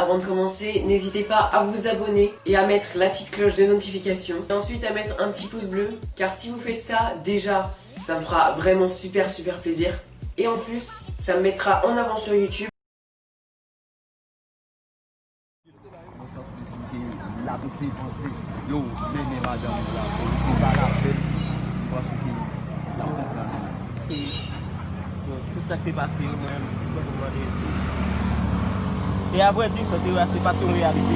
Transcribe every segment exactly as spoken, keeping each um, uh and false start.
Avant de commencer, n'hésitez pas à vous abonner et à mettre la petite cloche de notification. Et ensuite à mettre un petit pouce bleu, car si vous faites ça, déjà, ça me fera vraiment super super plaisir. Et en plus, ça me mettra en avant sur YouTube. Nan sans li di m ke l ap eseye panse, yo, mennen madanm ou la, so, se pa lapèn, m panse ke l ap konprann ou. Se, bon, tout sa k te pase yo, mwen menm, m panse m mande eskiz. E avrèdi, sa w te wè a, se pa t yon reyalite.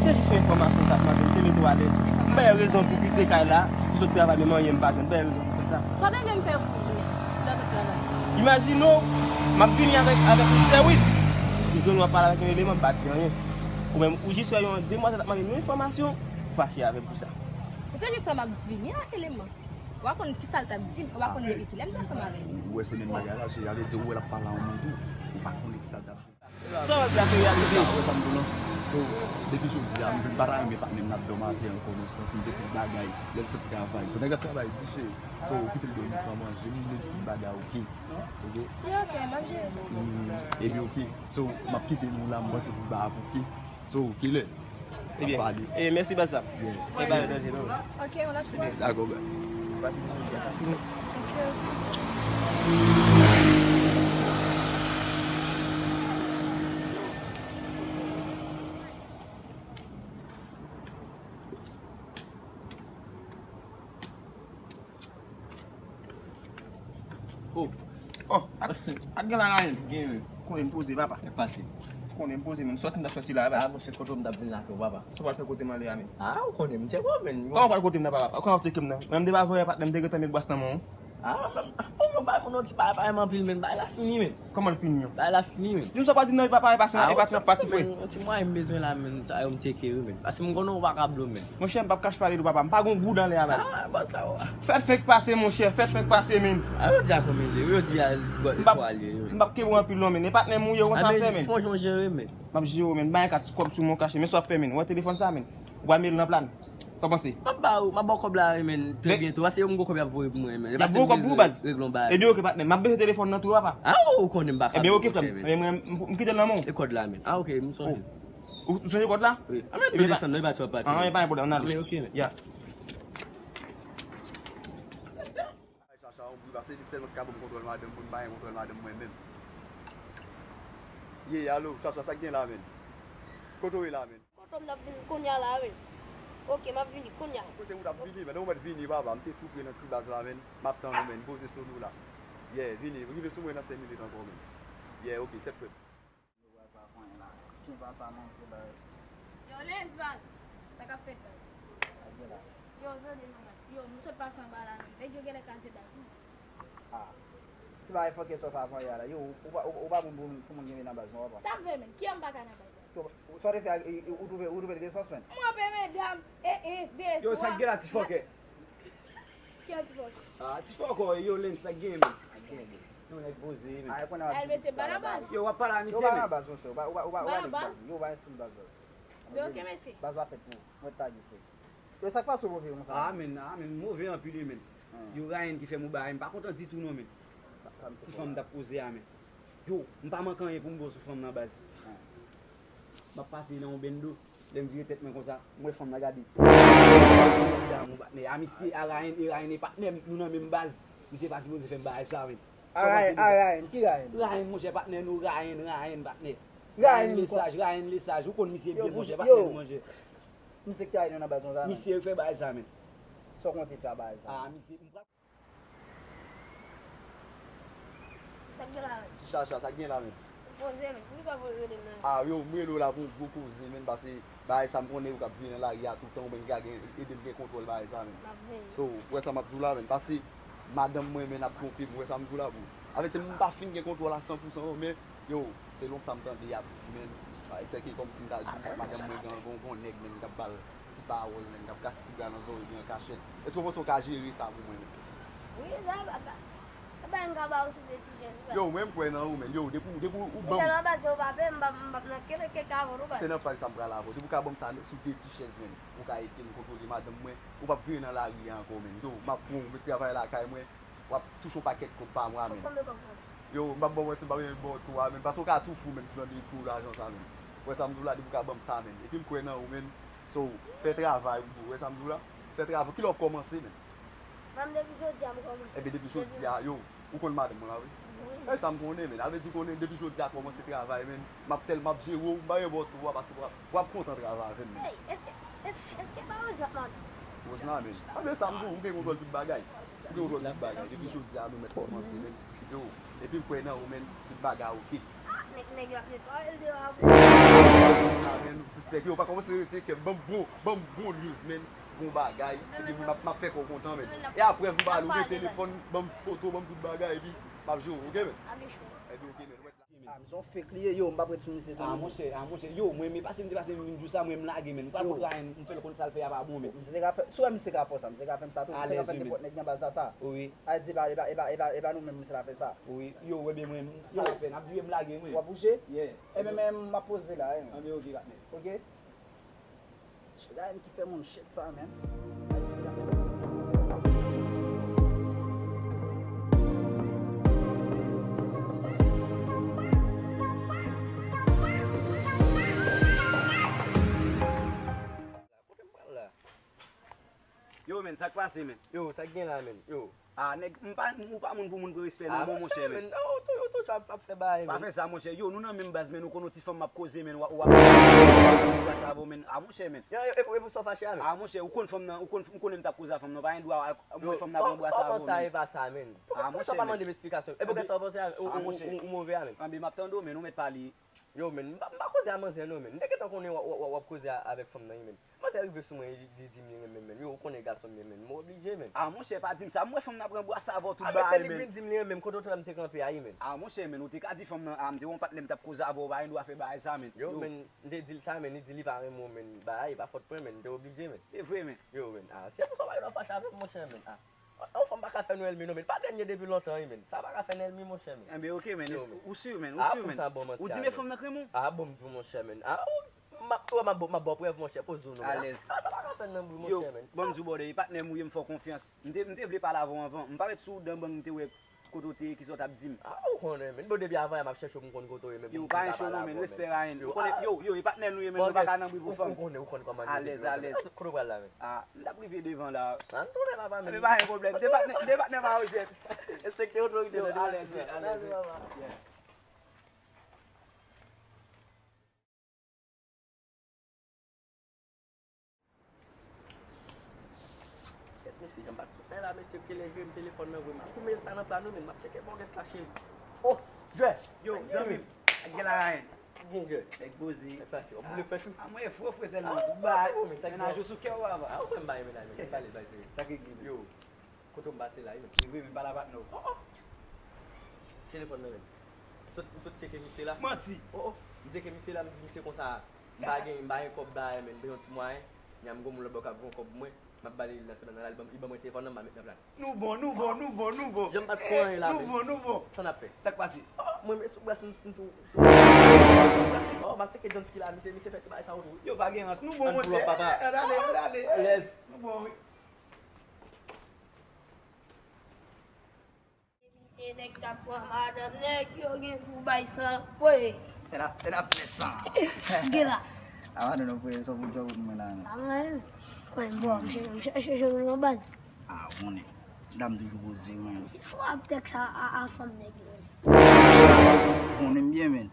Se jis yon enfòmasyon m t ap mande, m te mete w alèz. M bay rezon pou kite kay la, pou sot travay, menm anyen m pa jwenn, m bay rezon pou fè sa. Sa w te vle m fè pou ou menm, lè w sot travay? Imajine w, m ap vini avèk, avèk Mister Will. M jwenn w ap pale avèk yon eleman, m pa di anyen. Ou menm, ou jis wè yon demwazèl ap mande m yon enfòmasyon, ou fache avè m pou sa. Ou te jis wè m ap vini ak eleman. Ou pa konn kisa l t ap di m, ou pa konn depi kilè m t ansanm avè l. Ou wè se menm bagay la, se, sa vle di ou wè l ap pale a yon moun tou, ou pa konnen kisa l t ap di. Sa w ap di a se reyalite. Ou wè sa m di w lan? So, depi jodi a, m pa ta renmen patnè m nan dòmi atè ankò nan sans m te tout bagay, lè l sot travay. So, nèg ap travay di cheri. So, ou kite l dòmi san manje, m leve tout bagay, oke. Oke? Wi, oke, m ap jere sa. Mm, ebyen, oke. So, m ap kite nou la, m panse pou ba ap oke. So, kilè? Ebyen, e mèsi baz pa m. E pa yon danje non. Ok, yon lòt fwa. Dakò, baz. Mèsi, Rosa. Oh. Oh, ak, ak gen la rayen. Gen wi. Konnen m poze, papa. Lè pase. Konnen m poze, men sòti m t ap sòti la, papa. Ah, monchè, kote w m t ap vin la, tou, papa. Sa w pral fè kote m ale a, men? Ah, ou konnen m tcheke w, men. Kòman w pral kote m nan, papa? Kòman w ap tcheke m nan? Menm de pa voye patnè m te gentan met bwès nan men w. Ah, men, oh, mwen bay moun yon ti bagay, pa renmen anpil, men. Bagay la fini, men. Kòman l fini an? Bagay la fini, men. Di m sa w pral di m nan, e pa pale pase nan, e pati nan pati, frè. Men, yon ti mwayen m bezwen la, men. Sa yo m tcheke, wi, men. Paske m konnen w pa ka blo, men. Monchè, m p ap kache pale tou, papa. M pa gon goud anlè a, baz. Ah, baz sa w. Fèt fenk pase, monchè. Fèt fenk pase, men. Ah, yo di a konbyen l ye? Yo di a, m p ap, m p ap kenbe w anpil non, men. E patnè m ou ye, ou konn sa w ap fè, men. Fò w jere, men. M ap jere w, men. M bay yon kat kòb sou mwen w kache. Men sa w ap fè, men. Ou wè telefòn sa, men. Ou pral mete l nan pla n. Sa w panse? M ap ba ou, m ap ba w kòb la, men, trè byento. Paske yo m gon kòb y ap voye pou mwen, men. Y ap voye kòb pou ou, baz? Regle yon bagay. Ebyen, oke, patnè. M ap bezwen telefòn nan tou, papa. Ah, ou konnen m pa ka. Ebyen, oke, frè m. Ebyen, m, m kite l nan men w. E kòd la, men. Ah, oke, m sonje. Ou, ou sonje kòd la? Wi. A, men, nou desann, nou pa twò pati. Ah, men pa gen pwoblèm, ann ale. Men, oke, men. Ya. Chacha, yon bri, paske li sèlman ki ka ban m kontwòl madanm, pou m pa gen kontwòl madanm mwen menm. Ye, alo, Chacha, sa k gen la, men? Kote w ye la, men? Kote w m t ap vin kounye a la, wi. Oke, m ap vini kounye a. Kote w t ap vini, men? Ou mèt vini, papa. M te tou pre nan ti baz la, men. M ap tann ou, men. Poze sou nou la. Yeah, vini. Rive sou mwen nan senk minit ankò, men. Yeah, oke, tèt frèt. Yo, Lens, baz. Sa k ap fèt, baz? Yo, tande non, baz. Yo, m sot pase anba la, men. Nèg yo genlè kraze baz, wi. Ah. Ti bagay fòkè sa w fè avan yè a la. Yo, ou pa, ou, ou pa bon pou, pou moun gen nan baz, non, papa. Sa m fè, men? Kiyè m pa ka nan baz la? Yo, sa w te fè a, e, e, ou twouve, ou twouve l gen sans, men? M ranpe, medam. E, e, de, twa. Yo, sa k gen la, ti fòkè? Ki a ti fòkè? Ah, ti fòkè, yo, Lens, sa k gen, men? Sa k gen, men? Yon nèg poze, men. Ay, mesye, Barabas. Yo, w ap pale a misye, men. Yo, Barabas, monchè. Ou pa, ou pa, ou pa, ou pa nèg baz. Yo, ou pa enstwi baz, baz. Men oke, mesye. Baz pa fèt pou ou. Mwen t lage frè. Yo, sa k pase w move konsa? Ah, men, ah, men, move anpil, wi, men. Yo, Rayen ki fè m yon bagay, m pa kontan ditou non, men. Ti fanm m t ap koze a, men. Yo, m pa manke anyen pou m ba w sou fanm nan, baz. M ap pase nan yon bendo. Lè m vire tèt mwen konsa, m wè fanm nan gade. Damou patnè. A misye, a Rayen, e Rayen e patnè m, nou nan menm baz. Misye pa sipoze fè m bagay sa, men. A Rayen, a Rayen, ki Rayen? Rayen, monchè, patnè nou, Rayen, Rayen, patnè. Rayen Lesaj, Rayen Lesaj, ou konn misye byen, monchè, patnè nou, monchè. Misye ki te rayi nou nan baz konsa, men. Misye fè bagay sa, men. Sa w konte fè a bagay sa? A, misye, m pa Sa k gen la, men? Ti Chacha, sa k gen la, men? Poze, men. Poukisa w rele m nan? A, yo, m rele w la pou yon gwo koze, men, paske bagay sa m konnen ou k ap viv nan lari a toutan, ou menm ki ka gen, ede m gen kontwòl bagay sa, men. M ap veye. So, ou wè sa m ap di w la, men, paske madanm mwen, men, ap twonpe m, ou wè sa m di w la, bro. Avèk se m pa fin gen kontwòl a san pou san, non, men, yo, selon sa m tande, y ap di, men, se ke kòmsi m ta di w, madanm mwen gen yon, yon nèg, men, k ap ba l ti pawòl, men, k ap kase ti bra nan zòrèy li an kachèt. Èske w panse w ka jere sa pou mwen, men? Wi, sa, papa. Papa, m ka ba w sou de ti chèz, wi, baz. Yo, mwen, m kwè nan ou, men. Yo, depi, depi ou ban m. Sèlman, baz, se w pa peye, m p ap, m p ap nan kèk, kèk avè w, baz. Se nan paj sa m pral avè w. Depi w ka ban m sa sou de ti chèz, men, ou ka ede m kontwole madanm mwen. Ou p ap vire nan lari a ankò, men. Yo, m ap pran w, mete travay lakay mwen. W ap touche yon pakèt kòb pa mwa, men. Konbyen kòb konsa? Yo, m p ap ba w manti, m p ap renmen ba w tou a, menn. Paske w ka tou fou, menn, si w nan de pou lajan sa, menn. Ou wè sa m di w la, depi w ka ban m sa, menn. Epi m kwè nan ou, menn. So, fè travay, ou wè sa m di w la? Fè travay. Kilè w kòmanse, menn? Menm depi jodi a, m kòmanse. Epi depi jodi a, yo, ou konn madanm mwen la, wi. Wi. E sa m konnen, menn. A vle di w konnen, depi jodi a, kòmanse travay, menn. M ap tèl, m ap jere w, m pa renmen ba w tou a, paske w ap, w ap kontan travay avè m, menn. Hey, èske, èske, èske pa Rose la, madanm? Rose la, menn. A vle sa m di w, ou gen kontwòl tout bagay. Ou gen kontwòl tout bagay. Depi jodi a, nou mèt kòmanse, menn. Yo, epi m kwè nan ou, menn, tout bagay oke. Ah, nèg, nèg yo ap netwaye l deyò a pou. Sa, menn, ou sispèk yo, pa kòmanse rete kè m. Ban m bon, ban m bon news, menn. Bon bagay. Epi m ap, m ap fè kò w kontan, menn. E apre, m pale, ou gen telefòn, ban m foto, ban m tout bagay, epi m ap jere w, oke, menn? Epi, oke, menn. Ah, misye yon fake li ye, yo, m p ap ret sou misye tou. Ah, monchè, ah, monchè, yo, mwen, men pase m te pase m vin di w sa, mwen, m lage, menn. M pral kontre a, m fè l konn sa l fè a pa bon, menn. Misye te ka fè, si w wè misye ka fè w sa, misye ka fè m sa tou. Misye ka fè nenpòt nèg nan baz la sa. Wi. A di, e pa, e pa, e pa, e pa, e pa nou menm misye ta fè sa. Wi, yo, ebyen, mwen, sa l ap fè, n ap di m lage, mwen. W ap bouje? Yeah. Ebyen, men, m ap poze la, wi. Anben, oke, patnè. Oke? Shit, gade m ki fè moun shit sa, man. Kote m pral la? Yo, menn, sa k pase, menn? Yo, sa k gen la, menn? Yo. Ah, nèg, m pa, ou pa moun pou moun pran respè non, monchè, menn. Ou toujou ap fè bagay, menn. Pa fè sa, monchè. Yo, nou nan menm baz, menn. Ou konn yon ti fanm m ap koze, menn. W ap, w ap, w ap sa avè w, menn. Ah, monchè, menn. Yo, e pou, e pou sa w fache a, menn? Ah, monchè, ou konn fanm nan, ou konn, m konnen m t ap koze a fanm nan. Pa gen dwa, mwen fanm nan pran bwa sa avè w, menn. Sa w panse a, e pa sa, menn. Poukisa w pa mande m esplikasyon? E poukisa w panse a, ou, ou move a, menn? Anben, m ap tande w, menn. Ou mèt pale. Yo, menn, m pa, m pa koze a manzè, non, menn. M te gentan konnen w, w, w, w ap koze a, avèk fanm nan, wi, menn. Manzè rive sou mwen, li, li di m li renmen m, menn. Yo, ou konnen gason m ye, menn. Mwen oblije, menn. Ah, monchè, pa di m sa. Mwen fanm nan pran bwa sa avè w tout bagay, menn. Ah, men se li k vin di m li renmen m, kote w te wè m te kanpe a, wi, menn. Ah, monchè, menn, ou te ka di fanm nan, ah, m te wè yon patnè m t ap koze avè w, pa gen dwa fè bagay sa, menn. Yo, menn, m te di l sa, menn, li di li pa renmen w, menn. Bagay, e pa fòt mwen, menn, m te oblije, menn. E vre, menn. Yo, menn, ah, se pou sa w pa gen dwa fache avè m, monchè, menn. Ah. Yon fanm pa ka fè nou ènmi non, menn. Pa dènye depi lontan, wi, menn. Sa pa ka fè n ènmi, monchè, menn. Enben, oke, menn. Ou si, menn? Ou si, menn? Ou di men fanm nan k renmen w? Ah, bon, m di w, monchè, menn. Ah, m ap, m ap, m ap ba w prèv, monchè, poze w non, menn. Alèz. Ah, sa pa ka fè n nan bri, monchè, menn. Yo, bon, m di w, brother, e patnè m ou ye, m fè w konfyans. M te, m te vle pale avè w anvan. M parèt sou w dan bang, m te wè kote w te ye, kisa w t ap di m. Ah, ou konnen, menn. Bon, depi avan yè m ap chèche w, m konn kote w ye, menn. Yo, pa yon cho non, menn. Respè, Ryan. Ou konnen, yo, yo, e patnè nou ye, menn. Nou pa ka nan bri pou fanm. Ou konnen, ou konn kòman m ye. Alèz, alèz. Kote w pral la, menn? Ah, m t ap rive devan la. Ann tounen, papa, men. Men pa gen pwoblèm. De patnè, de patnè pa yo jwèt. Respekte otorite yo, alèz, alèz. Kèt, mesye, jan m pa t sou fè la, mesye, kilè jwe m telefòn nan vre, m ap goumen sa nan pla nou, men m ap tcheke bògès la, cheri. Oh, jwè! Yo, zanmi m, ak gen la, Ryan. Sa k gen, jwè? Nèg poze. Nèg pase. W ap boule frèch, wi. Ah, mwen fre, fre sèlman. Tout bagay. Mennaj ou sou kè w, papa. Ah, ou konn m pa gen mennaj, men. Pale, pale, seri. Sa k gen, men? Yo. Kote w m pase la, wi, men. E vre, men pale a patnè w. Oh, oh. Telefòn nan, men. M sot, m sot tcheke misye la. Manti. Oh, oh. M tcheke misye la, m di misye konsa, m pa gen, m pa gen kòb ba, men m bezwen yon ti mwayen. Nyan m gon moun lòt bò k ap voye yon kòb pou mwen. M ap ba li nan semèn nan la, li ban, li ban mwen telefòn nan, m a met nan plat. Nou bon, nou bon, nou bon, nou bon. Jan m pa t fè anyen la, nou bon, nou bon. Sa n ap fè? Sa k pase? Oh, mwen, men sou bras m, m tou, sou bras m. Oh, m ap tcheke Johnsky la, misye, misye fè ti bagay sa yo tou. Yo, pa gen rans, nou bon, monchè. Ann pull up, papa. Ann ale, ann ale. Alèz. Nou bon, wi. Misye nèg k ap pran madanm nèg, yo gen pou bay san. Voye. Fè n ap, fè n ap fè san. Gen la. A madanm nan voye san pou djòl pou mwen la, non. A mwen, konnen m bò, m chèche, m chèche jwenn ou nan baz. A, ou konnen. Dam toujou poze, mwen. Si ou ap tèks a, a, a fanm nèg yo. Ou konnen m byen, men.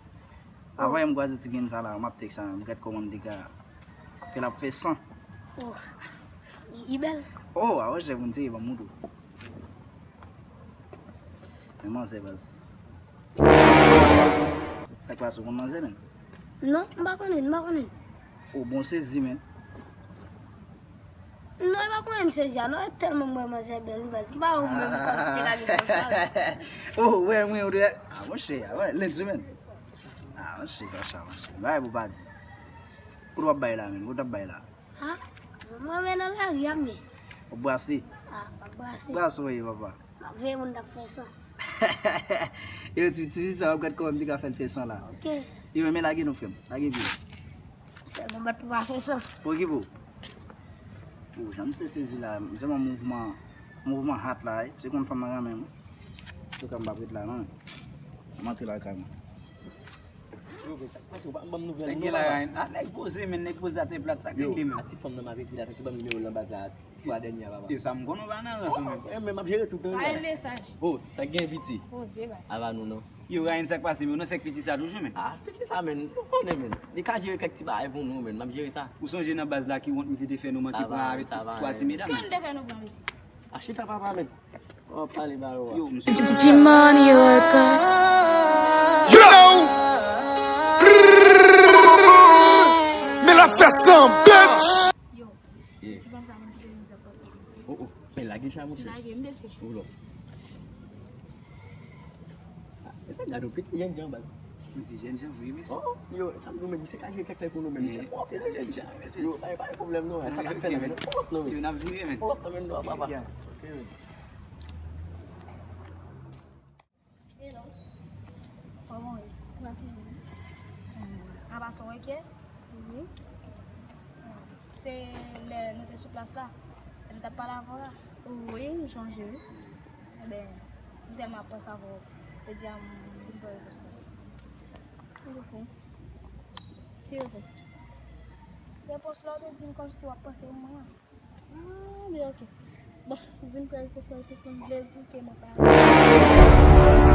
Avan m kwaze ti grenn sa la, m ap tèks sa, m gad kòman m te ka fè l ap fè san. Oh, li, li bèl. Oh, a wè, chèf, moun serye, ban m moutre w. Men manzè, baz. Sa k pase, ou konn manzè, menn? Non, m pa konnen, m pa konnen. Oh, bon sezi, menn. Non, e pa pou mwen m sezi a, non, e tèlman m wè manzè bèl, wi, baz. M pa wè ou menm kòmsi te ka gen fanm sa, wi. Oh, wè, mwen, ou te, ah, monchè, ah, wè, lèd, wi, menn. Ah, monchè, sa, monchè. Bagay pou pa di. Kote w ap bay la, menn? Kote w ap bay la? Ha? Mwen, mwen nan lari a, men. W ap brase? Ah, m ap brase. Brase, wi, papa. M ap veye moun k ap fè san. Yo, ti, ti, sa, w ap gad kòman m te ka fè l fè san la. Ok. Yo, men lage non, frè m. Lage pye. Sèlman bat pou pa fè san. Pou ki pou? Ou, jan misye sezi la, m sèlman mouvman, mouvman hat la, wi. Misye konn fanm nan renmen m. Antouka, m p ap ret la, non. M antre lakay mwen. Yo, men sa k pase, ou pa ban m nouvèl. Sa gen la, Ryan? Ah, nèg poze, men nèg poze atè plat, sa k regle, men? A ti fanm nan m ap ekri la, tankou ban m nimewo l nan baz la, fwa dènye a, papa. E sa m konnen, ou pa nan rans, ou menm. Eh, men m ap jere tout, non. Ay, mesaj. Oh, sa k gen, piti? Poze, baz. Ava nou, non. Yo, Ryan, sa k pase, men? Ou nan sèk piti sa toujou, men? Ah, piti sa, men. Ou konnen, men. Li ka jere kèk ti bagay pou nou, men. M ap jere sa. Ou sonje nan baz la ki wont misye te fè nou manke pran avèk tout twa ti medam, men? Ki wont te fè nou pran, mesye? Ah, chita, papa, men. Yo, misye. G-Money Records. You know. Men l ap fè san, bitch. Yo, ti fanm sa menm ki te vin fè pase. Oh, oh. Men lage chay, monchè. Lage, m bese. Ou lò. Ah, e sa gade yon piti jènjan, baz. Misye jènjan, wi, mesye. Oh, yo, sa m di w, men misye ka jere kèk lè pou nou, men misye fò, se yon jènjan, mesye. Yo, pa gen pwoblèm, non. Sa n ap fè la, men. Pòt, non, men. Yo, n ap vire, men. Pòt, men, non, papa. Ok, men. Hello. Kòman w ye? Apa sa w wè kiyès? Wi. Se lè nou te sou plas la, lè nou t ap pale avè w la. Wi, m sonje, wi. Enben, m tèlman ap panse avè w, yo di a m vin pran repons la. Repons? Ki repons? Repons la w te di m kòmsi w ap panse pou mwen an. Ah, men ok. Bon, vin pran repons la, repons la, m vle di ke mwen pa.